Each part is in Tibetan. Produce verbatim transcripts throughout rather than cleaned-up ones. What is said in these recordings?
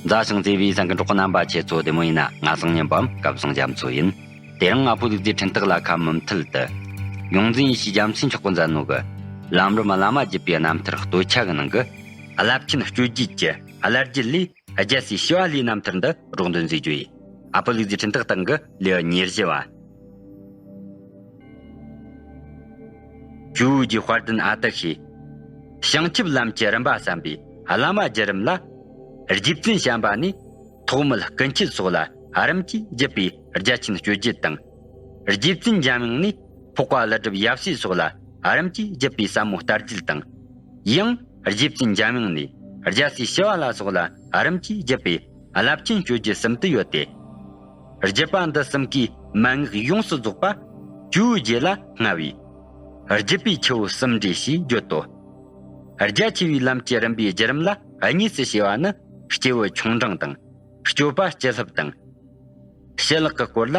མཛའ་ཞིང་བརྩེ་བའི་གསན་མཁན་གྲོགས་པོ་རྣམ་པ་ཁྱེད་ཚོ་བདེ་མོ་ཡིན་ན། ང་བཟང་ཉན་པའམ་སྐལ་བཟང་རྒྱ་མཚོ་ཡིན། དེ་རིང་ང་ཕོ་ལུག་རྫིའི་འཕྲིན་སྟེགས་ལ་ཁ་མུ་མཐུད་དུ། ཡོངས་འཛིན་ཡེ་ཤེས་རྒྱ་མཚོས་འཁྱོག་གི་མཛད་ནོ་གི། ལམ་རིམ་བླ་མ་བརྒྱུད་པའི་རྣམ་ཐར་སྟོད་ཆ་གི་ནང་གི། རླབས་ཆེན་སྤྱོད་བརྒྱུད་ཀྱི་བླ་བརྒྱུད་ལས། རྒྱལ་སྲས་ཞི་བ་ལྷའི་རྣམ་ཐར་འདི་སྒྲོག་འདོན་མཛད་རྒྱུ་ཡིན། ཨ་ཕོ་ལུག་རྫིའི་འཕྲིན་སྟེགས་སྟེང་གི་ལེའུ་ཉེར་བཞི་བ། ཇོ་བོ་རྗེ་དཔལ་ལྡན་ཨ་ཏི་ཤས། བྱང་ཆུབ་ལམ་གྱི་རིམ་པ་གསན་པའི་བླ་མ་བརྒྱུད་རིམ་ལ། རྗེ་བཙུན་བྱམས་པ་ནས་ཐོགས་མེད་སྐུ་མཆེད་སོགས་ལ་རིམ་གྱིས་བརྒྱུད་པའི་རྒྱལ་ཆེན་སྤྱོད་བརྒྱུད་དང་། རྗེ་བཙུན་འཇམ་དབྱངས་ནས་འཕགས་པ་ཀླུ་སྒྲུབ་ཡབ་སྲས་སོགས་ལ་རིམ་གྱིས་བརྒྱུད་པའི་ཟབ་མོ་ལྟ་བརྒྱུད་དང་། ཡང་རྗེ་བཙུན་འཇམ་དབྱངས་ནས་རྒྱལ་སྲས་ཞི་བ་ལྷ་སོགས་ལ་རིམ་གྱིས་བརྒྱུད་པའི་རླབས་ཆེན་སྤྱོད་བརྒྱུད་གསུམ་དུ་ཡོད་དེ། བརྒྱུད་པ་འདི་གསུམ་གའི་མན་ངག་ཡོངས་སུ་རྫོགས་པ་ཇོ་བོ་རྗེ་ལ་མངའ་བའི་བརྒྱུད་པའི་ཆུ་བོ་གསུམ་འདྲེས་ཞེས་བརྗོད་དོ། རྒྱ་ཆེ་བའི་ལམ་གྱི་རིམ་པའི་བརྒྱུད་རིམ་ལ་གཉིས་སུ་ཕྱེ་བ་ནི། སྐྱེས་བུ་ཆུང་འབྲིང་དང་། སྤྱོད་པ་སྤྱི་བསླབ་དང་། ཞི་ལྷག་གི་སྐོར་ལ།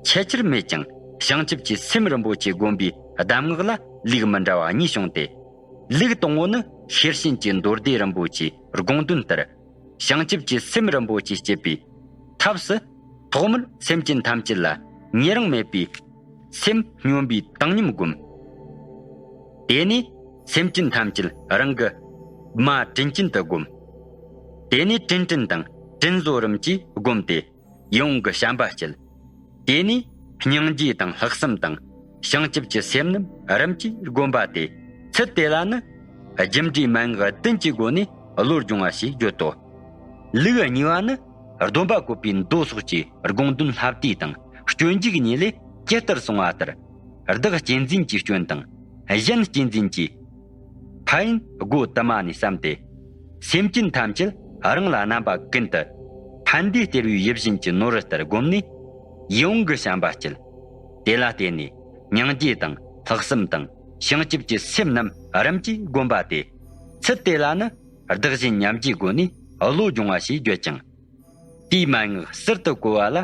ཆེ་ཆེར་མེད་ཀྱང་བྱང་ཆུབ་ཀྱི་སེམས་རིན་པོ་ཆེ་བསྒོམ་པའི་གདམས་ངག་ལ་ལུགས་མི་འདྲ་བ་གཉིས་བྱུང་སྟེ། ལུགས་དང་པོ་ནི་ཤེར་ཕྱིན་གྱི་མདོ་སྡེ་རིན་པོ་ཆེའི་དགོངས་དོན་ལྟར། བྱང་ཆུབ་ཀྱི་སེམས་རིན་པོ་ཆེ་བསྐྱེད་པའི་ཐབས་སུ། ཐོག་མར་སེམས་ཅན་ཐམས་ཅད་ལ་ཉེ་རིང་མེད་པའི་སེམས་སྙོམས་པའི་བཏང་སྙོམས་བསྒོམ། དེ་ནས་སེམས་ཅན་ཐམས་ཅད་རང་གི་མ་དྲིན་ཅན་དུ་བསྒོམ། དེ་ནས་དྲིན་དྲན་དང་དྲིན་གཟོ་རིམ་གྱིས་བསྒོམ་སྟེ། ཡིད་འོང་གི་བྱམས་པ་སྐྱེད། དེ་ནས་སྙིང་རྗེ་དང་ལྷག་བསམ་དང་བྱང་ཆུབ་ཀྱི་སེམས་རྣམས་རིམ་གྱིས་བསྒོམ་པ་སྟེ། ཚུལ་དེ་ལ་ནི་རྒྱུ་འབྲས་མན་ངག་བདུན་གྱི་སྒོ་ནས་བློ་སྦྱོང་བ་ཞེས་བརྗོད་དོ། ལུགས་གཉིས་པ་ནི་སྡོམ་པ་བཀོད་པའི་མདོ་སོགས་ཀྱི་དགོངས་དོན་ལྷ་བསྡུས་དང་སྤྱོད་འཇུག་གཉིས་ལས་ཇི་ལྟར་གསུངས་པ་ལྟར། བདག་གཅེས་འཛིན་གྱི་སྐྱོན་དང་གཞན་གཅེས་འཛིན་གྱི་ཕན་ཡོན་སྒོ་དུ་མ་ནས་བསམས་ཏེ། སེམས་ཅན་ཐམས་ཅད་རང་ལ་རྣམ་པ་ཀུན་ཏུ་ཕན་བདེ་སྟེར་བའི་ཡིད་བཞིན་གྱི་ནོར་བུ་ལྟར་བསྒོམས་ནས། ཡིད་འོང་གི་བྱམས་པ་སྐྱེད། དེ་ལ་བརྟེན་ནས་སྙིང་རྗེ་དང་ལྷག་བསམ་དང་བྱང་ཆུབ་ཀྱི་སེམས་རྣམས་རིམ་གྱིས་བསྒོམ་པ་སྟེ། ཚུལ་དེ་ལ་ནི་བདག་གཞན་མཉམ་བརྗེའི་སྒོ་ནས་བློ་སྦྱོང་བ་ཞེས་བརྗོད་ཅིང་། དེའི་མན་ངག་ཟུར་དུ་བཀོལ་བ་ལ།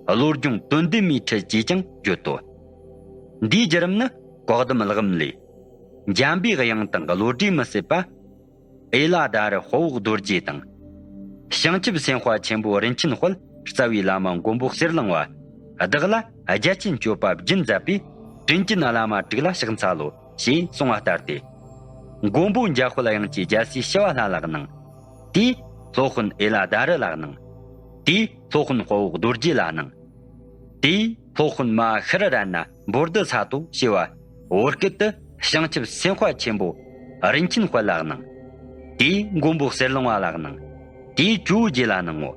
བློ་སྦྱོང་དོན་ལྡན་མའི་ཁྲིད་ཅེས་ཀྱང་བརྗོད་དོ། འདིའི་བརྒྱུད་རིམ་ནི་བཀའ་གདམས་བཀླག་རིམ་ལས། འཇམ་པའི་དབྱངས་དང་བློ་གྲོས་མི་ཟད་པ། ཨེ་ལ་ད་རི་དཔའ་བོ་རྡོ་རྗེ་དང་། བྱང་ཆུབ་སེམས་དཔའ་ཆེན་པོ་རིན་ཆེན་དཔལ། རྩ་བའི་བླ་མ་མགོན་པོ་གསེར་གླིང་བ། བདག་ལ་རྒྱ་ཆེན་སྤྱོད་པ་རྒྱུན་མཛད་པའི། དྲིན་ཅན་བླ་མ་དྲུག་ལ་ཕྱག་འཚལ་ལོ། ཞེས་གསུངས་པ་ལྟར་ཏེ། མགོན་པོ་འཇམ་དཔལ་དབྱངས་ཀྱིས་རྒྱལ་སྲས་ཞི་བ་ལྷ་ལ་གནང་། དེས་སློབ་དཔོན་ཨེ་ལ་ད་རི་ལ་གནང་། དེས་སློབ་དཔོན་དཔའ་བོ་རྡོ་རྗེ་ལ་གནང་། དེས་སློབ་དཔོན་མ་ཤི་ར་ར་ན་བོ་དྷི་ས་ཏྭ་ཞེས་པ་བོད་སྐད་དུ། བྱང་ཆུབ་སེམས་དཔའ་ཆེན་པོ་རིན་ཆེན་དཔལ་ལ་གནང་། དེས་མགོན་པོ་གསེར་གླིང་བ་ལ་གནང་། དེས་ཇོ་བོ་རྗེ་ལ་གནང་ངོ་།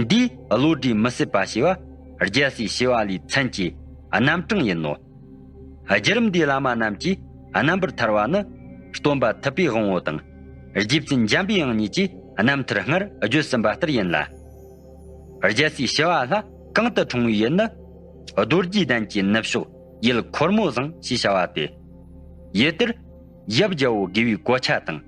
འདིས་བློ་གྲོས་མི་ཟད་པ་ཞེས་པ་རྒྱལ་སྲས་ཞི་བ་ལྷའི་མཚན་གྱི་རྣམ་གྲངས་ཡིན་ནོ། བརྒྱུད་རིམ་འདིའི་བླ་མ་རྣམས་ཀྱིས་རྣམ་པར་ཐར་བ་ནི། སྟོན་པ་ཐུབ་པའི་དབང་པོ་དང་རྗེ་བཙུན་འཇམ་པའི་དབྱངས་གཉིས་ཀྱིས་རྣམ་ཐར་སྔར་བརྗོད་ཟིན་པ་ལྟར་ཡིན་ལ། རྒྱལ་སྲས་ཞི་བ་ལྷ་གང་དུ་འཁྲུངས་པའི་ཡུལ་ནི། རྡོ་རྗེ་གདན་གྱི་ནུབ་ཕྱོགས་ཡུལ་འཁོར་མོ་བཟང་ཞེས་བྱ་བ་སྟེ། ཡུལ་དེར་ཡབ་རྒྱལ་པོ་དགེ་བའི་གོ་ཆ་དང་།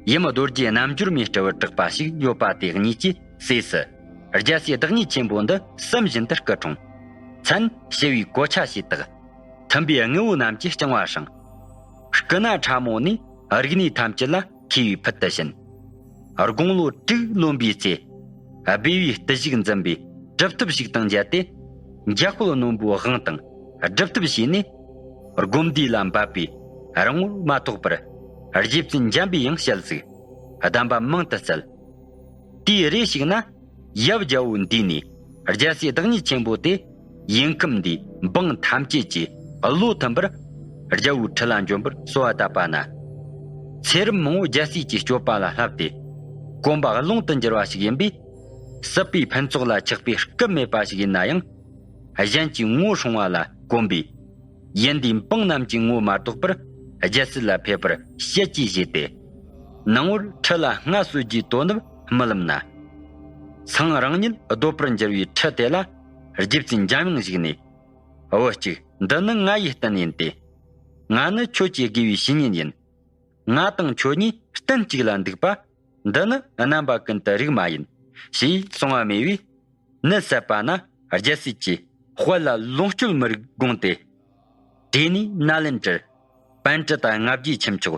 ཡུམ་རྡོ་རྗེ་རྣལ་འབྱོར་མའི་སྤྲུལ་པར་གྲགས་པ་ཞིག་ཡོད་པ་དེ་གཉིས་ཀྱི་སྲས་སུ། རྒྱལ་སྲས་བདག་ཉིད་ཆེན་པོ་འདི་བསམ་བཞིན་དུ་སྐུ་འཁྲུངས། མཚན་ཞི་བའི་གོ་ཆ་ཞེས་བཏགས། མཐུན་པའི་དངོས་པོ་རྣམས་ཀྱིས་བརྐྱང་བ་བསྲིངས། སྐུ་ན་ཕྲ་མོ་ནས་རིག་གནས་ཐམས་ཅད་ལ་མཁས་པའི་ཕུལ་དུ་ཕྱིན། དགུང་ལོ་དྲུག་ལོན་པའི་ཚེ། སྦས་པའི་བརྟུལ་ཞུགས་འཛིན་པའི་གྲུབ་ཐོབ་ཞིག་དང་མཇལ་ཏེ། འཇམ་དཔལ་རྣོན་པོའི་དབང་དང་སྒྲུབ་ཐབས་བྱས་ནས། སྒོམ་བཟླས་ལ་འབད་པས་རིང་པོར་མ་ཐོགས་པར། རྗེ་བཙུན་འཇམ་པའི་དབྱངས་ཞལ་གཟིགས། གདམས་པ་མང་དུ་སྩལ། དེའི་རེ་ཞིག་ན། ཡབ་རྒྱལ་པོ་འདས་ནས་རྒྱལ་སྲས་བདག་ཉིད་ཆེན་པོ་དེ། ཡུལ་ཁམས་འདིའི་འབངས་ཐམས་ཅད་ཀྱིས་བློ་མཐུན་པར། རྒྱལ་པོའི་ཁྲི་ལ་འབྱོན་པར་གསོལ་བ་བཏབ་པ་ན། ཚེ་རབས་མང་པོ་རྒྱལ་སྲས་ཀྱི་སྤྱོད་པ་ལ་བསླབས་ཏེ། གོམ་པ་ཀློང་དུ་འགྱུར་བ་ཞིག་ཡིན་པས། སྲིད་པའི་ཕུན་ཚོགས་ལ་ཆགས་པའི་སྐུ་མེད་པ་ཞིག་ཡིན་ན་ཡང་། གཞན་གྱི་ངོ་སྲུང་བ་ལ་གོམས་པས། ཡུལ་འདིའི་འབངས་རྣམས་ཀྱི་ངོ་མ་ལྡོག་པར་རྒྱལ་སྲིད་ལ་ཕེབས་པར་བཤད་ཅེས་བཞེད་དེ། ནང་པར་ཁྲི་ལ་མངའ་གསོལ་རྒྱུའི་དོ་ནུབ་རྨི་ལམ་ན། སང་རང་ཉིད་སྡོད་པར་འགྱུར་བའི་ཁྲི་དེ་ལ་རྗེ་བཙུན་འཇམ་དབྱངས་བཞུགས་ནས། བུ་གཅིག་འདི་ནི་ང་ཡི་རྟེན་ཡིན་ཏེ། ང་ནི་ཁྱོད་ཀྱི་དགེ་བའི་བཤེས་གཉེན་ཡིན། ང་དང་ཁྱོད་གཉིས་རྟེན་གཅིག་ལ་འདུག་པ། འདི་ནི་རྣམ་པ་ཀུན་ཏུ་རིགས་མ་ཡིན། ཞེས་གསུངས་པ་སྨྲས་པས། ནད་ཟད་པ་ན་རྒྱལ་སྲིད་ཀྱི་དཔལ་ལ་ལོངས་སྤྱོད་མི་རིགས་དགོངས་ཏེ། བྲོས་ནས་ནཱ་ལེནྡྲར་པཎྜི་ཏ་ལྔ་བརྒྱའི་ཁྱུ་མཆོག་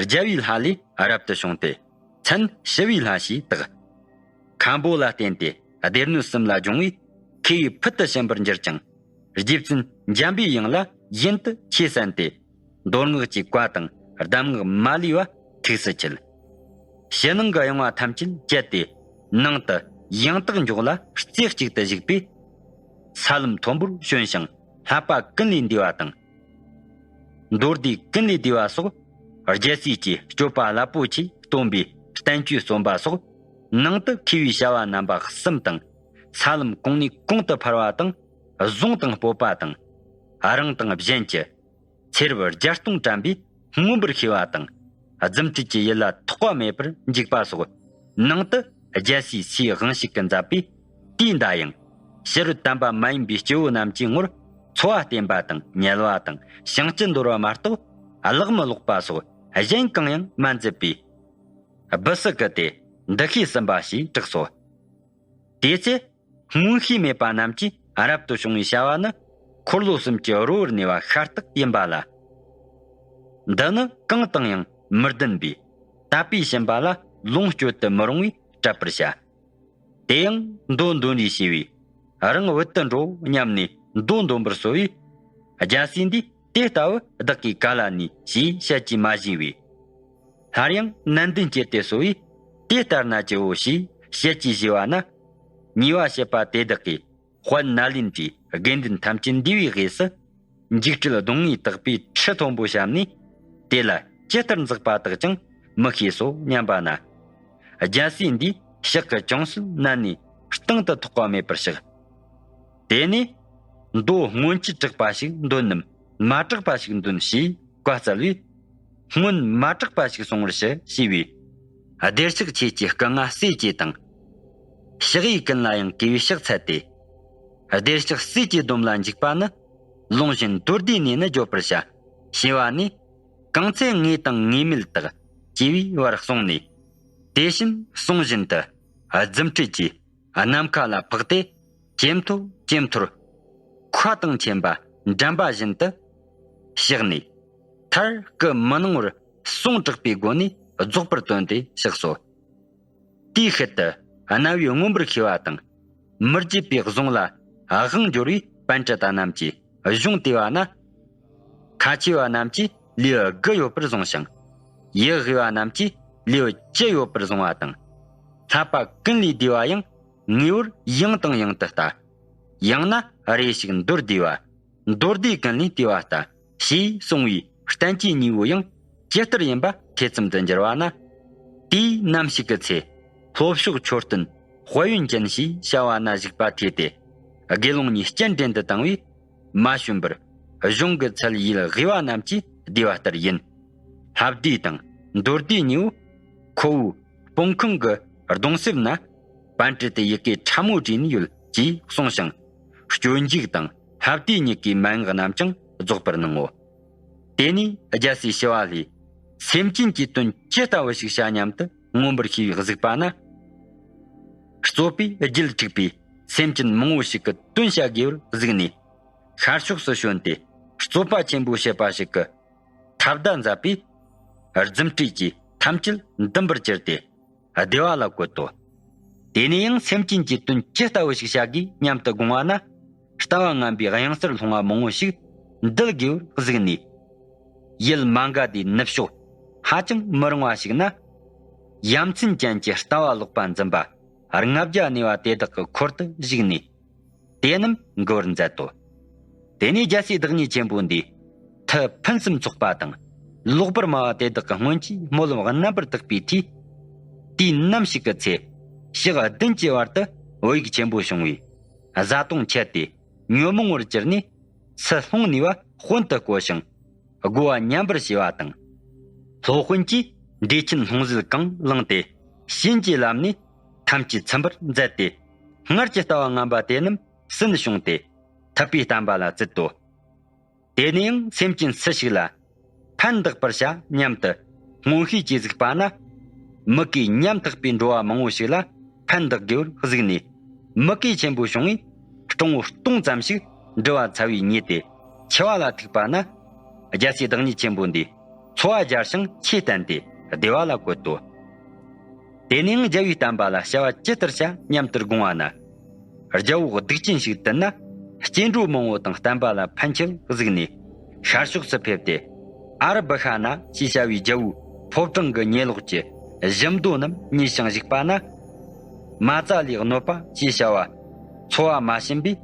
རྒྱལ་བའི་ལྷ་ལས་རབ་ཏུ་བྱུང་སྟེ། མཚན་ཞི་བའི་ལྷ་ཞེས་བཏགས། མཁན་པོ་ལ་བརྟེན་ཏེ་སྡེ་སྣོད་གསུམ་ལ་སྦྱོང་བས་མཁས་པའི་ཕུལ་དུ་ཕྱིན་པར་འགྱུར་ཅིང་། རྗེ་བཙུན་འཇམ་པའི་དབྱངས་ལ་ཡུན་དུ་ཆོས་གསན་ཏེ། མདོ་སྔགས་ཀྱི་བཀའ་དང་གདམས་ངག་མ་ལུས་པ་ཐུགས་སུ་ཆུད། ཕྱི་ནང་གི་གཡེང་བ་ཐམས་ཅད་བཅད་དེ། ནང་དུ་ཡང་དག་འཇོག་ལ་རྩེ་གཅིག་ཏུ་བཞུགས་པས། ས་ལམ་མཐོན་པོར་བྱོན་ཞིང་བསླབ་པ་ཀུན་ལས་འདས་པ་དང་། མདོ་སྡེ་ཀུན་ལས་འདས་པ་སོགས། རྒྱལ་སྲས་ཀྱི་སྤྱོད་པ་རླབས་པོ་ཆེས་སྟོན་པའི་བསྟན་བཅོས་རྩོམ་པ་སོགས། ནང་དུ་མཁས་པའི་བྱ་བ་རྣམ་པ་གསུམ་དང་། ས་ལམ་གོང་ནས་གོང་དུ་འཕེལ་བ་དང་། གཟུངས་དང་སྤོབས་པ་དང་། རང་དང་གཞན་གྱི་ཚེ་རབས་བརྒྱ་སྟོང་དྲན་པས་མངོན་པར་ཤེས་པ་དང་། རྫུ་འཕྲུལ་གྱི་ཡུལ་ལ་ཐོགས་པ་མེད་པར་འཇུག་པ་སོགས། ནང་དུ་རྒྱལ་སྲས་སའི་དབང་ཕྱུག་གིས་མཛད་པའི་དུས་འདའ་ཡང་ཕྱི་རོལ་དམ་པ་མ་ཡིན་པའི་སྐྱེ་བོ་རྣམས་ཀྱི་ངོར་འཚོ་བ་བརྟེན་པ་དང་དམྱལ་བ་དང་བྱང་ཆུབ་འདོར་བ་མ་གཏོགས་གླགས་མི་ལོག་པ་སོགས་གཞན་གང་ཡང་མ་མཛད་པས། སྦུ་སི་ཀི་ཏས་འདུ་ཤེས་ཟིན་པ་ཞེས་གྲགས་སོ། དེ་ཚེ་མངོན་ཤེས་མེད་པ་རྣམས་ཀྱིས་རབ་ཏུ་བྱུང་བའི་བྱ་བ་ནི་འཁོར་ལོ་གསུམ་གྱི་རོལ་པར་གནས་པ་ཤ་སྟག་ཡིན་པ་ལ། འདི་ནི་གང་དང་ཡང་མི་ལྡན་པས། དད་པས་ཕྱིན་པ་ལ་ལོངས་སྤྱོད་དུ་མི་རུང་བས་སྤྲད་པར་བྱ། དེ་ཡང་མདོ་འདོན་རེས་བྱས་པས། རང་བུད་དུ་འགྲོ་སྙམ་ནས་མདོ་འདོན་པར་གསོལ་བས། རྒྱལ་སྲས་འདིས་དེ་ལྟ་བུ་བདག་གིས་ག་ལ་ནུས་ཞེས་བཤད་ཀྱིས་མ་བཞེས་པས། སླར་ཡང་ནན་ཏན་བསྐྱེད་དེ་གསོལ་བས། དེ་ལྟར་ན་ཅི་བོ་ཞེས་བཤད་ཀྱིས་བཞེས་པ་ན། ཉེས་པ་བྱེད་པ་དེ་དག་གིས་དཔལ་ནཱ་ལེནྡྲའི་དགེ་འདུན་ཐམས་ཅད་འདུས་པའི་དབུས་སུ། འཇིགས་བྲལ་གདོང་ལྔས་དག་པའི་ཁྲི་མཐོན་པོ་བཤམས་ནས། དེ་ལ་ཇི་ལྟར་འཛེགས་པ་དག་ཀྱང་མི་ཤེས་སོ་སྙམ་པ་ན། རྒྱལ་སྲས་འདིས་ཕྱག་གི་ཅུང་ཟད་མནན་ནས་སྟེང་དུ་ཐོགས་པ་མེད་པར་གཤེགས། དེ་ནས་མདོ་སྔོན་ཆད་གྲགས་པ་ཞིག་འདོན་ནམ་མ་གྲགས་པ་ཞིག་འདོན་ཞེས་བཀའ་སྩལ་བས། སྔོན་མ་གྲགས་པ་ཞིག་གསུང་བར་ཞུ་ཞེས་པས། བདེར་ཕྱག་ཆོས་ཀྱི་སྐུ་ལྔ་གསོས་ཀྱི་དང་། ཕྱག་གཡས་ཀུན་ལ་ཡང་གུས་པས་ཕྱག་འཚལ་ཏེ། བདེར་ཕྱག་གསོས་ཀྱི་སྡོམ་ལ་འཇུག་པ་ནི། ལུང་བཞིན་མདོ་སྡེའི་གནས་ནི་བརྗོད་པར་བྱ། ཞེས་པ་ནས། གང་ཚེ་ངེས་དང་ངེས་མེད་དག །ཅེས་པའི་བར་གསུངས་ནས། དེ་བཞིན་གསུང་བཞིན་དུ། རྫུ་འཕྲུལ་གྱིས། ནམ་མཁའ་ལ་འཕགས་ཏེ། ཇེ་མཐོ་ཇེ་མཐོར། མཁའ་དང་མཁྱེན་པ་འགྲན་པ་བཞིན་དུ། གཤེགས་ནས། མཐར་སྐུ་མི་སྣང་བར་ཟུངས་དྲག་པོའི་སྒོ་ནས་རྫོགས་པར་བཏོན་ཏེ་གཤེགས་སོ། དེའི་ཤུལ་དུ་རྣ་བས་མངོན་པར་ཤེས་པ་དང་། མི་བརྗེད་པའི་གཟུངས་ལ་དབང་འབྱོར་བའི་པཎྜི་ཏ་རྣམས་ཀྱིས་གཞུང་བལྟས་པ་ན། ཁ་ཆེ་བ་རྣམས་ཀྱིས་ལེའུ་དགུ་ཡོད་པར་བཟུང་ཞིང་། ཡིད་དབུས་པ་རྣམས་ཀྱིས་ལེའུ་བཅུ་ཡོད་པར་བཟུང་བ་དང་། བསླབ་པ་ཀུན་ལས་འདས་པ་ཡང་ངེས་པར་ཡང་དང་ཡང་དུ་ལྟ། ཡང་ན་རེ་ཞིག་མདོར་བསྡུས་པ། མདོར་བསྡུས་ཀུན་ལས་འདས་པ་ལྟ། ཞེས་གསུངས་པའི་བསྟན་བཅོས་གཉིས་པོ་ཡང་ཇི་ལྟར་ཡིན་པ་ཐེ་ཚོམ་དུ་འགྱུར་བ་ན། དུས་ནམ་ཞིག་གི་ཚེ། ལྷོ་ཕྱོགས་མཆོད་རྟེན་དཔལ་ཡོན་ཅན་ཞེས་བྱ་བ་ན་བཞུགས་པ་ཐོས་ཏེ། དགེ་སློང་གཉིས་སྤྱན་འདྲེན་དུ་བཏང་བས། མ་བྱོན་པར་གཞུང་གི་ཚུལ་ཡིད་དབུས་པ་རྣམས་ཀྱིས་བསྡུས་པ་ལྟར་ཡིན། ལྷ་བསྡུས་དང་མདོར་བསྡུས་གཉིས་པོ། ཁོ་བོའི་སྤོང་ཁང་གི་གདུང་སེབ་ན། པཎྜི་ཏའི་ཡི་གེ་ཕྲ་མོ་བྲིས་ནས་ཡོད་ཅེས་གསུངས་ཤིང་། སྤྱོད་འཇུག་དང་ལྷ་བསྡུས་གཉིས་ཀའི་མན་ངག་རྣམས་ཀྱང་རྫོགས་པར་གནང་ངོ་། དེ་ནས་རྒྱལ་སྲས་ཞི་བ་ལྷས། སེམས་ཅན་གྱི་དོན་ཇི་ལྟ་བུ་ཞིག་བྱ་སྙམ་དུ་མངོན་པར་ཤེས་པའི་གཟིགས་པ་ན། རྩོད་པས་རྒྱུད་འཁྲུགས་པའི་སེམས་ཅན་མང་བོ་ཞིག་གི་དོན་བྱ་དགོས་པར་གཟིགས་ནས། ཤར་ཕྱོགས་སུ་བྱོན་ཏེ། རྩོད་པ་ཆེན་པོ་བྱེད་པ་ཞིག་གི་ཐབས་བརྡ་མཛད་པས། རྫུ་འཕྲུལ་གྱིས་ཐམས་ཅད་འདུམ་པར་གྱུར་ཏེ། བདེ་བ་ལ་བཀོད་དོ། དེ་ནས་ཡང་སེམས་ཅན་གྱི་དོན་ཇི་ལྟ་བུ་ཞིག་བྱ་དགོས་སྙམ་དུ་དགོངས་པ་ན། ལྟ་བ་ངན་པའི་གཡང་སར་ལྷུང་བ་མང་བོ་ཞིག་འདུལ་དགོས་པར་གཟིགས་ནས། ཡུལ་མ་འགའ་དེའི་ནུབ་ཕྱོགས་ཧ་ཅང་མི་རིང་བ་ཞིག་ན། ཡ་མཚན་ཅན་གྱི་ལྟ་བ་ལོག་པ་འཛིན་པ་ལྔ་བརྒྱ་གནས་པ་དེ་དག་གི་འཁོར་དུ་ཞུགས་ནས། དེ་རྣམས་འགུལ་བར་མཛད་དོ། དེ་ནས་རྒྱལ་སྲས་བདག་ཉིད་ཆེན་པོ་འདིས། མཐུ་ཕུན་སུམ་ཚོགས་པ་དང་། ལོག་པར་སྨྲ་བ་དེ་དག་གི་སྔོན་གྱི་སྨོན་ལམ་རྣམ་པར་དག་པའི་མཐུས། དུས་ནམ་ཞིག་གི་ཚེ། ཞག་བདུན་གྱི་བར་དུ་བོད་ཡིག་ཆེན་པོ་བྱུང་བས། བཟའ་བཏུང་ཆད་དེ་ཉོན་མོངས་པར་གྱུར་ནས། ཚུར་ལྷུང་ནུས་པ་དཔོན་དུ་བསྐོ་ཞིང་། སྒོ་བ་ཉམས་པར་བྱས་པ་དང་། སློབ་དཔོན་གྱིས་འདས་ཆེན་ལྷུང་བཟེད་གང་བླངས་ཏེ། བྱིན་གྱིས་བརླབས་ནས་ཐམས་ཅད་ཚིམ་པར་མཛད་དེ། སྔར་གྱི་ལྟ་བ་ངན་པ་དེ་རྣམས་ཟིན་བྱུང་སྟེ། ཐུབ་པའི་བསྟན་པ་ལ་བརྩིས་ཏོ། དེ་ནས་ཡང་སེམས་ཅན་སུ་ཞིག་ལ་ཕན་འདོགས་པར་བྱ་སྙམ་དུ་སྔོན་ཤེས་ཀྱིས་གཟིགས་པ་ན། མི་གའི་ཉམ་ཐག་པའི་འགྲོ་བ་མང་བོ་ཞིག་ལ་ཕན་འདོགས་དགོས་པར་གཟིགས་ནས། མི་གའི་ཆེན་པོ་བྱུང་བས། སྤྲང་བོ་སྟོང་ཙམ་ཞིག་འདྲུ་བ་ཚ་བས་མྱོས་ཏེ་འཆི་བ་ལ་ཐུག་པ་ན། རྒྱལ་སྲས་བདག་ཉིད་ཆེན་པོ་འདིས་འཚོ་བ་སྦྱར་ཞིང་ཆོས་བསྟན་ཏེ་བདེ་བ་ལ་བཀོད་དོ། དེ་ནས་ཡང་རྒྱལ་བོའི་བསྟན་པ་ལ་བྱ་བ་ཇི་ལྟར་བྱ་སྙམ་དུ་དགོངས་པ་ན། རྒྱལ་པོ་གདུག་ཅན་ཞིག་བཏུལ་ན། སྐྱེ་འགྲོ་མང་པོ་དང་བསྟན་པ་ལ་ཕན་ཆེར་གཟིགས་ནས་ཤར་ཕྱོགས་སུ་ཕེབས་ཏེ། ཨ་ར་བི་ཤ་ན་ཞེས་བྱ་བའི་རྒྱལ་པོའི་ཕོ་བྲང་གི་ཉེ་ལོགས་ཀྱི་བཞི་མདོ་རྣམས་ཉོས་ཤིང་བཞུགས་པ་ན། མ་རྩ་ལས་གནོད་པ་ཞེས་བྱ་བ་འཚོ་བ་མ་ཞུམ་པས་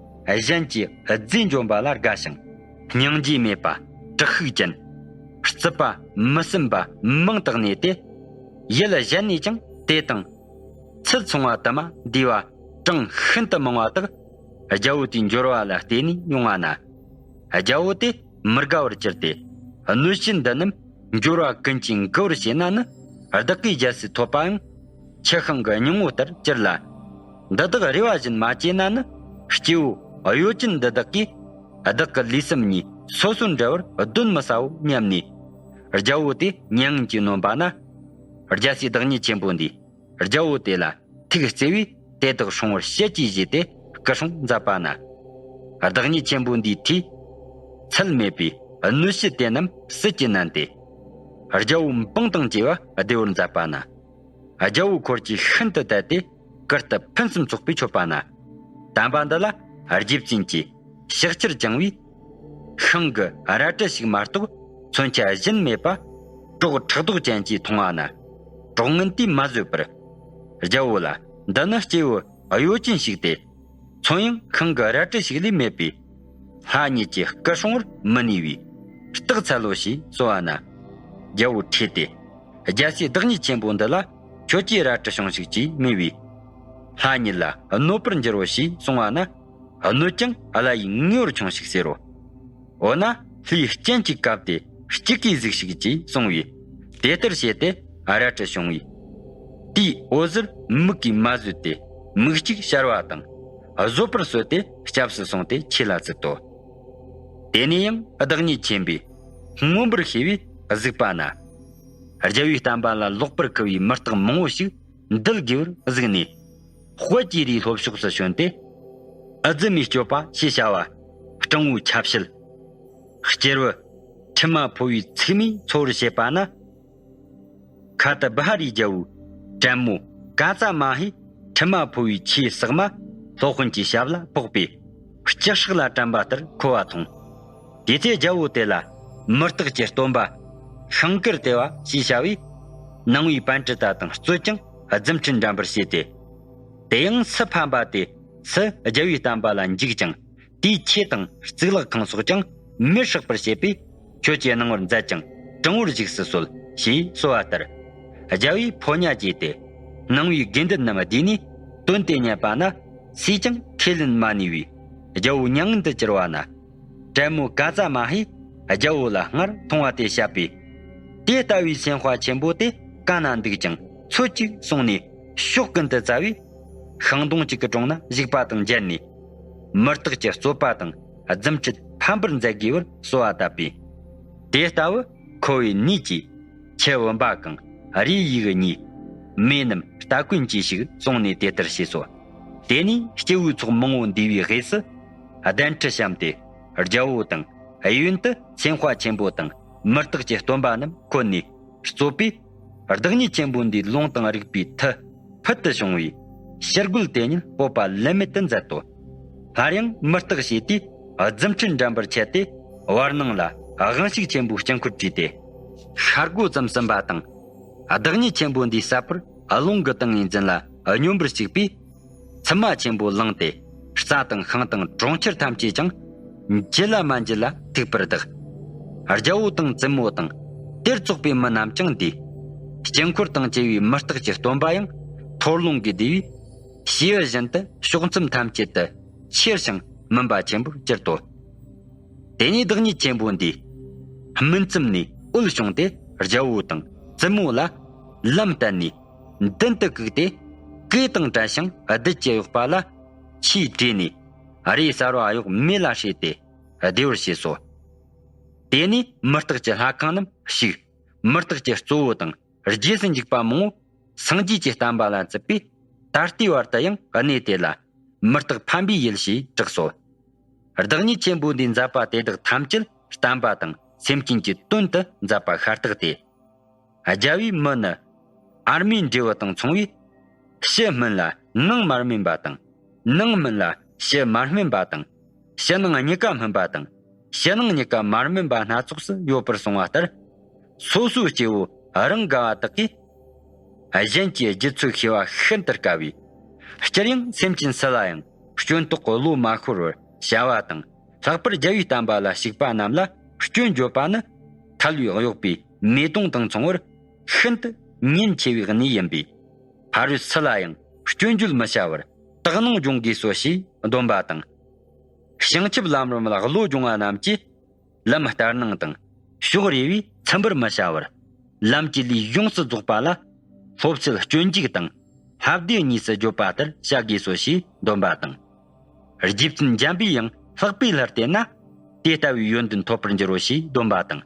གཞན་གྱི་རྫས་འཇོམས་པ་ལ་དགའ་ཞིང་། སྙིང་རྗེ་མེད་པ་དྲག་ཤུགས་ཅན། རྩུབ་པ་མི་སེམས་པ་མང་དུ་གནས་ཏེ། ཡུལ་གཞན་ནས་ཀྱང་དེ་དང་ཚུལ་མཚུངས་པ་དུ་མ་འདུས་པ་གྲངས་ཤིན་ཏུ་མང་བ་དག་རྒྱལ་པོ་དེའི་འབྱོར་བ་ལ་བརྟེན་ནས་ཡོང་བ་ན། རྒྱལ་པོ་དེ་མི་དགའ་བར་གྱུར་ཏེ། གནོད་བྱེད་འདི་རྣམས་འབྱོར་བ་ཀུན་གྱིས་འགུལ་བར་བྱེད་ན་ནི། བདག་གིས་རྒྱལ་སྲིད་ཐོབ་པའང་ཆུ་ཤིང་གི་སྙིང་པོ་ལྟར་གྱུར་ལ། འདི་དག་རེ་བ་བཞིན་མ་བྱས་ན་ནི། སྐྱེ་བོ་གཡོ་ཅན་འདི་དག་གིས་བདག་གི་ལུས་སེམས་གཉིས་སོ་སོར་འབྲལ་བར་གདོན་མི་ཟའོ་སྙམ་ནས། རྒྱལ་པོ་དེ་མྱ་ངན་གྱིས་ནོན་པ་ན། རྒྱལ་སྲས་བདག་ཉིད་ཆེན་པོ་འདིས་རྒྱལ་པོ་དེ་ལ་ཐུགས་བརྩེ་བས་དེ་དག་སྲུང་བར་བཤད་ཅེས་བཞེད་དེ་སྐུ་སྲུང་མཛད་པ་ན། བདག་ཉིད་ཆེན་པོ་འདིའི་ཐུགས་ཚད་མེད་པའི་གནོད་བྱེད་དེ་རྣམས་སྲིད་ཀྱིས་མནན་ཏེ། རྒྱལ་པོ་འབངས་དང་བཅས་པ་བདེ་བར་མཛད་པ་ན། རྒྱལ་པོ་འཁོར་གྱིས་ཤིན་ཏུ་དད་དེ་གུར་དུ་ཕུན་སུམ་ཚོགས་པའི་མཆོད་པ་ན། བསྟན་པ་འདི་ལ་རྗེ་བཙུན་གྱིས་ཕྱག་ཕྱིར་བཅིངས་པས། ཤིང་གི་རལ་གྲི་ཞིག་མ་གཏོགས་མཚོན་ཆ་གཞན་མེད་པ། གྲོག་ཕྲག་དོག་ཅན་གྱིས་མཐོང་བ་ན། གྲོག་ངན་དེས་མ་བཟོད་པར། རྒྱལ་པོ་ལ་འདི་ནི་སྐྱེ་བོ་གཡོ་ཅན་ཞིག་སྟེ། མཚོན་ཡང་ཤིང་གི་རལ་གྲི་ཞིག་ལས་མེད་པས། ལྷ་ཉིད་ཀྱི་སྐུ་སྲུང་བར་མི་ནུས་པས། རྟགས་འཚལ་ལོ་ཞེས་གསོལ་བ་ན། རྒྱལ་པོ་ཁྲོས་ཏེ། རྒྱལ་སྲས་བདག་ཉིད་ཆེན་པོ་འདི་ལ་ཁྱོད་ཀྱིས་རལ་གྲི་ཕྱུང་ཞིག་ཅེས་སྨྲས་པས། ལྷ་ཉིད་ལ་གནོད་པར་འགྱུར་རོ་ཞེས་གསུངས་པ་ན། གནོད་ཀྱང་ཀླ་ཡིས་ངེས་པར་ཕྱུང་ཞིག་ཟེར་རོ། འོ་ན་ལྷའི་སྤྱན་གྱིས་བཀབ་སྟེ་གཅིག་གིས་གཟིགས་ཤིག་ཅེས་གསུངས་པས། དེ་ལྟར་བྱས་ཏེ་རལ་གྲི་ཕྱུང་བས། དེའི་འོད་ཟེར་མིག་གིས་མ་བཟོད་དེ་མིག་གཅིག་ཤར་བ་དང་བཟོད་པར་གསོལ་ཏེ་སྐྱབས་སུ་སོང་སྟེ་ཆོས་ལ་ཚུད་དོ། དེ་ནས་ཡང་བདག་ཉིད་ཆེན་པོས་མངོན་པར་ཤེས་པས་གཟིགས་པ་ན། རྒྱལ་པོའི་བསྟན་པ་ལ་ལོག་པར་གུས་པའི་མི་རྟག་མང་པོ་ཞིག་འདུལ་དགོས་པར་གཟིགས་ནས། དཔལ་གྱི་རིའི་ལྷོ་ཕྱོགས་སུ་བྱོན་ཏེ། ཨུ་ཛི་མའི་སྤྱོད་པ་ཞེས་བྱ་བ། སྤྲང་བོའི་ཆ་བྱད། སྐྱེར་བུ། མཁྲིས་མ་ཕོ་བའི་ཚིགས་མས་འཚོ་བར་བྱེད་པ་ན། ཁ་ཏུ་བྷ་རའི་རྒྱལ་པོའི་བྲན་མོ་ཀ་ཙ་མ་ཧེ་མཁྲིས་མ་ཕོ་བའི་ཆུའི་ཟེགས་མ་སློབ་དཔོན་གྱི་ཞབས་ལ་ཕོག་པས་ལྕགས་སྲེག་ལ་དྲན་པ་ལྟར་ཁོ་བ་མཐོང་། དེ་ཚེ་རྒྱལ་པོ་དེ་ལ་མི་རྟག་གི་སྟོན་པ་ཤིང་དཀར་ལྟེ་བ་ཞེས་བྱ་བས་ནང་པའི་པཎྜི་ཏ་དང་རྩོད་ཅིང་རྫུ་འཕྲུལ་འགྲན་པར་བྱས་ཏེ། དེ་ཡང་སུ་ཕམ་པ་དེ་སུ་རྒྱལ་པོའི་བསྟན་པ་ལ་འཇུག་ཅིང་དེའི་ཆོས་དང་གཙུག་ལག་ཁང་སོགས་ཀྱང་མེར་སྲེག་པར་བྱེད་པས། ཁྱོད་ཀྱིས་གནང་བར་མཛད་ཅིང་དྲང་བོར་བཞུགས་སུ་གསོལ་ཞེས་གསོལ་བ་ལྟར། རྒྱལ་པོས་ཕོ་ཉ་བགྱིས་ཏེ། ནང་པའི་དགེ་འདུན་རྣམས་བསྡུས་ནས་དོན་དེ་བསྙད་པ་ན། སུས་ཀྱང་ཁས་ལེན་མ་ནུས་པས་རྒྱལ་པོ་མྱ་ངན་དུ་གྱུར་བ་ན། བྲན་མོ་ཀ་ཙ་མ་ཧེས་རྒྱལ་པོ་ལ་སྔར་མཐོང་བ་དེ་བཤད་པས། དེ་ལྟ་བུའི་སེམས་དཔའ་ཆེན་པོ་དེ་གང་ན་འདུག་ཅིང་འཚོལ་ཅིག་གསུངས་ནས་ཕྱོགས་ཀུན་ཏུ་བཙལ་བས། ཤིང་སྡོང་གཅིག་གི་དྲུང་ན་བཞུགས་པ་དང་མཇལ་ནས། མི་རྟག་གི་རྩོད་པ་དང་རྫུ་འཕྲུལ་ཕམ་པར་མཛད་དགོས་པར་གསོལ་བ་བཏབ་པས། དེ་ལྟ་བུ་ཁོ་བོས་ནུས་ཀྱིས་ཁྱེའུ་བུམ་པ་གང་རིའི་ཡུལ་གཉིས། མེ་རྣམས་སྟ་གོན་གྱིས་ཤིག་གསུངས་ནས་དེ་ལྟར་བྱས་སོ། དེ་ནས་སྐྱེ་བོའི་ཚོགས་མང་པོ་འདུས་པའི་དབུས་སུ་གདན་ཁྲི་བཤམས་ཏེ་རྒྱལ་པོ་དང་གཡོན་དུ་སེམས་དཔའ་ཆེན་པོ་དང་མི་རྟག་གི་སྟོན་པ་རྣམས་འཁོད་ནས་རྩོད་པས། བདག་ཉིད་ཆེན་པོ་འདིའི་ལུང་དང་རིགས་པའི་མཐུ་ཕུལ་དུ་བྱུང་བས་ཕྱིར་རྒོལ་དེ་ཉིད་སྤོབས་པ་ལན་མེད་དུ་མཛད་དོ། སླར་ཡང་མི་རྟག་བྱས་ཏེ་རྫུ་འཕྲུལ་འགྲན་པར་ཆས་ཏེ་བར་སྣང་ལ་དབང་ཕྱུག་ཆེན་པོའི་དཀྱིལ་འཁོར་བྲིས་ཏེ། ཤར་སྒོ་ཙམ་ཟིན་པ་དང་། བདག་ཉིད་ཆེན་པོ་འདིའི་ས་བར་རླུང་གི་སྟེང་ནས་འཛིན་ལ་སྙོམས་པར་བཅུག་པས། ཚུབ་མ་ཆེན་པོ་ལངས་ཏེ་རྩྭ་དང་ཤིང་དང་གྲོང་ཁྱེར་ཐམས་ཅད་ཀྱང་འཇིལ་ལ་མ་འཇིལ་ལ་ཐུག་པར་བདག་རྒྱལ་པོ་དང་བཙུན་མོ་དང་དེར་ཙོག་པའི་མི་རྣམས་ཀྱང་འདུས། དཀྱིལ་འཁོར་དང་བཅས་པའི་མི་རྟག་གི་སྟོན་པ་ཡང་འཐོར་རླུང་གིས་བསྡུས་པས། བྱེའུ་བཞིན་དུ་ཕྱོགས་མཚམས་ཐམས་ཅད་དུ་ཁྱེར་ཞིང་མུན་པ་ཆེན་པོར་གྱུར་ཏོ། དེ་ནས་བདག་ཉིད་ཆེན་པོ་འདིས་སྨིན་མཚམས་ནས་འོད་བྱུང་སྟེ་རྒྱལ་པོ་དང་བཙུན་མོ་ལ་ལམ་བསྟན་ནས། མདུན་དུ་བཀུག་སྟེ་གོས་དང་བྲལ་ཞིང་རྡུལ་གྱིས་གཡོགས་པ་ལ་ཆོས་བྲིས་ནས་རས་གསར་བ་གཡོགས་མེ་ལ་བསྲེགས་ཏེ་བདེ་བར་བྱས་སོ། དེ་ནས་མི་རྟག་གི་ལྷ་ཁང་རྣམས་བཤིག་མི་རྟག་གི་གཙོ་བོ་དང་རྗེས་སུ་འཇུག་པ་མང་པོ་སངས་རྒྱས་ཀྱི་བསྟན་པ་ལ་བརྩིས་པས། ད་ལྟའི་བར་དུ་ཡང་གནས་དེ་ལ་མི་རྟག་ཕམ་པའི་ཡུལ་ཞེས་གྲགས་སོ། བདག་ཉིད་ཆེན་པོ་འདིའི་མཛད་པ་དེ་དག་ཐམས་ཅད་བསྟན་པ་དང་སེམས་ཅན་གྱི་དོན་དུ་མཛད་པ་ཤ་སྟག་སྟེ། རྒྱལ་པོའི་མི་ནི་ ཨར་མའི་འབྲས་བུ་དང་མཚུངས་པས། ཕྱི་སྨིན་ལ་ནང་མ་སྨིན་པ་དང་། ནང་སྨིན་ལ་ཕྱི་མ་སྨིན་པ་དང་། ཕྱི་ནང་གཉིས་ཀ་སྨིན་པ་དང་། ཕྱི་ནང་གཉིས་ཀ་མ་སྨིན་པ་སྣ་ཚོགས་སུ་ཡོད་པར་གསུངས་པ་ལྟར། སོ་སོའི་སྐྱེ་བོ་རང་དགའ་བ་དག་གིས། གཞན་གྱི་རྒྱུད་ཚོད་ཤེས་པ་ཤིན་ཏུ་དཀའ་བས། སྤྱིར་ཡང་སེམས་ཅན་སུ་ལ་ཡང་སྐྱོན་རྟོག་གི་བློ་མ་ཤོར་བར་བྱ་བ་དང་། ལྷག་པར་རྒྱལ་བའི་བསྟན་པ་ལ་ཞུགས་པ་རྣམས་ལ་སྐྱོན་བརྗོད་པ་ནི། ཐལ་བའི་གཡོགས་པའི་མེ་དོང་དང་མཚུངས་པར་ཤིན་ཏུ་ཉེན་ཆེ་བའི་གནས་ཡིན་པས། ཕ་རོལ་སུ་ལ་ཡང་སྐྱོན་བརྗོད་མི་བྱ་བར་དག་སྣང་སྦྱོང་དགོས་སོ་ཞེས་འདོན་པ་དང་། བྱང་ཆུབ་ལམ་རིམ་ལ་བློ་སྦྱོང་བ་རྣམས་ཀྱིས། ལམ་ལྟར་སྣང་དང་། ཕྱོགས་རེ་བས་ཚིམ་པར་མི་བྱ་བར། ལམ་གྱི་ལས་ཡོངས་སུ་རྫོགས་པ་ལ། སློབ་ཚུལ་སྤྱོད་འཇུག་དང་། ལྷ་སྡེ་གཉིས་སུ་བརྗོད་པ་ལྟར་བྱ་དགོས་སོ་ཞེས་འདོན་པ་དང་། རྗེ་བཙུན་འཇམ་པའི་དབྱངས་ལྷག་པའི་ལྷར་བལྟས་ན། དེ་ལྟ་བུའི་ཡོན་ཏན་ཐོབ་པར་འགྱུར་རོ་ཞེས་འདོན་པ་དང་།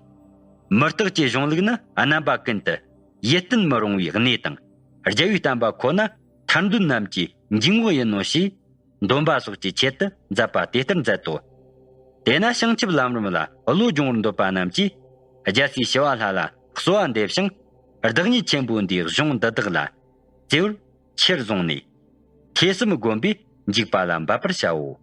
མི་རྟག་གི་གཞུང་ལུགས་ནི་རྣམ་པ་ཀུན་ཏུ་ཡིད་བརྟན་མི་རུང་བའི་གནས་དང་། རྒྱལ་བའི་བསྟན་པ་ཁོ་ན་ཐར་འདོད་རྣམས་ཀྱི་འཇུག་ངོགས་ཡིན་ནོ་ཞེས། འདོན་པ་སོགས་ཀྱི་ཆེད་དུ་མཛད་པ་དེ་ལྟར་མཛད་དོ། དེས་ན་བྱང་ཆུབ་ལམ་རིམ་ལ་བློ་སྦྱོང་བར་འདོད་པ་རྣམས་ཀྱིས། རྒྱལ་སྲས་ཞི་བ་ལྷ་ལ་གསོལ་བ་འདེབས་ཤིང་། བདག་ཉིད་ཆེན་པོ་འདིའི་གཞུང་འདི་དག་ལ། བརྩེ་བར་ཆེར་བཟུང་ནས། ཐོས་བསམ་སྒོམ་པས་འཇུག་པ་ལ་འབད་པར་བྱའོ།